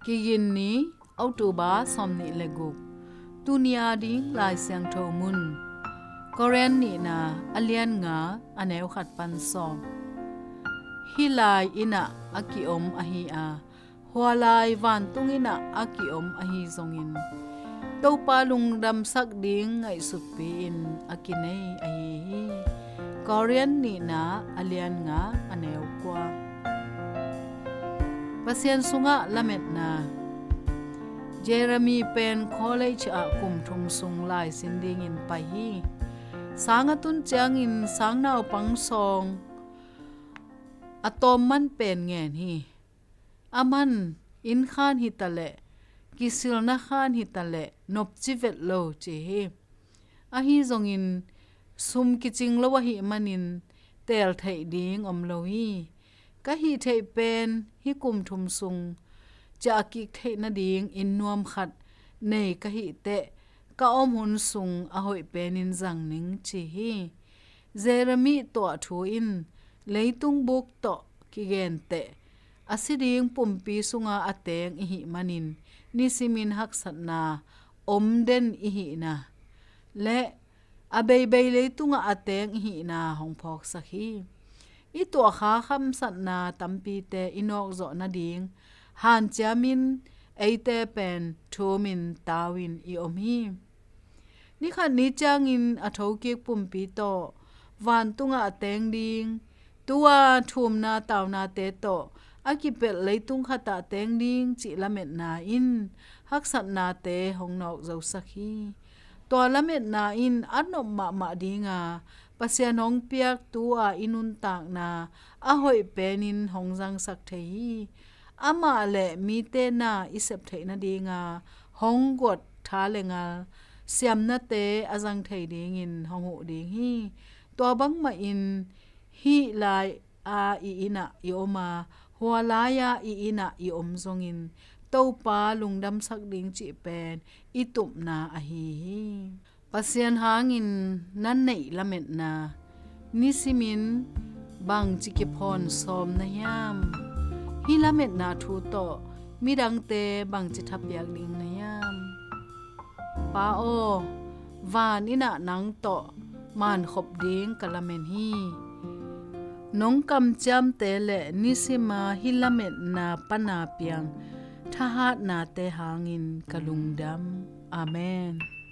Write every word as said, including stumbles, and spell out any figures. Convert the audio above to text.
Kigin ni, October sawmnih le guk. Tuni a ding Lai Siangtho mun, Korin nihna a lian nga, a neu khat pan sawm. Hih lai innah a ki-om ahi a, hua lai vantung innah a ki-om ahi zongin, Topa lungdamsak ding ngaihsutpi-in a kinei ahi hi. Korin nihna a lian nga, a neu kua. Pasian sungah lametna. Jeremy pen college ah kum thum sung laisin dingin pai hi. Sang a tun ciangin sang naupang sawng a tawm man pen ngen hi. A man, inn khan hitaleh, kisilna khan hitaleh, nopci vet lo ci hi. Ahi zongin, sum kicing lo ahih manin teel theih ding om lo hi. Ka hih theih pen hih kum thum sung ciah kik theih nading inn nuam khat nei ka hih teh, ka om hun sung a hoih penin zang ning ci hi. Jeremy tuah thu in leitung buk tawh kigen teh, a si ding pumpi sunga a teng i hih manin nisimin haksatna om den i hihna le a beibei leitungah a teng i hihna hong phawksak hi. I tuahkha hamsatna tampite i nawkzawh nading hanciamin eite pen thumin tau-in i om hi. Nikhat ni ciangin a thokik pumpi tawh vantungah a teng ding, tu-a thumna taunate tawh a kipelh leitung khatah teng ding cih lametna in haksatnate hong nawkzosak hi. Tua lametna in a nop mahmah dinga Pasian hong piak tu-a i nuntakna a hoih penin hong zangsak thei hi. Amah le mite na i sep theih nadinga hong guat tha le ngal siamnate a zang thei dingin hong huh ding hi. Tua bangmahin hih lai-a i innah i om a, hua lai-a i innah i om zongin Topa lungdamsak ding cih pen i tupna ahi hi. Pasian hangin na neih lametna nisimin bangci kiphawn sawm na hiam? Hih lametna thu tawh midangte bangci thapiak ding na hiam? Pa aw, van innah nang tawh mankhop ding ka lamen hi. Nong kamciamte le nisima hih lametna pana piang thahatnate hangin ka lungdam. Amen.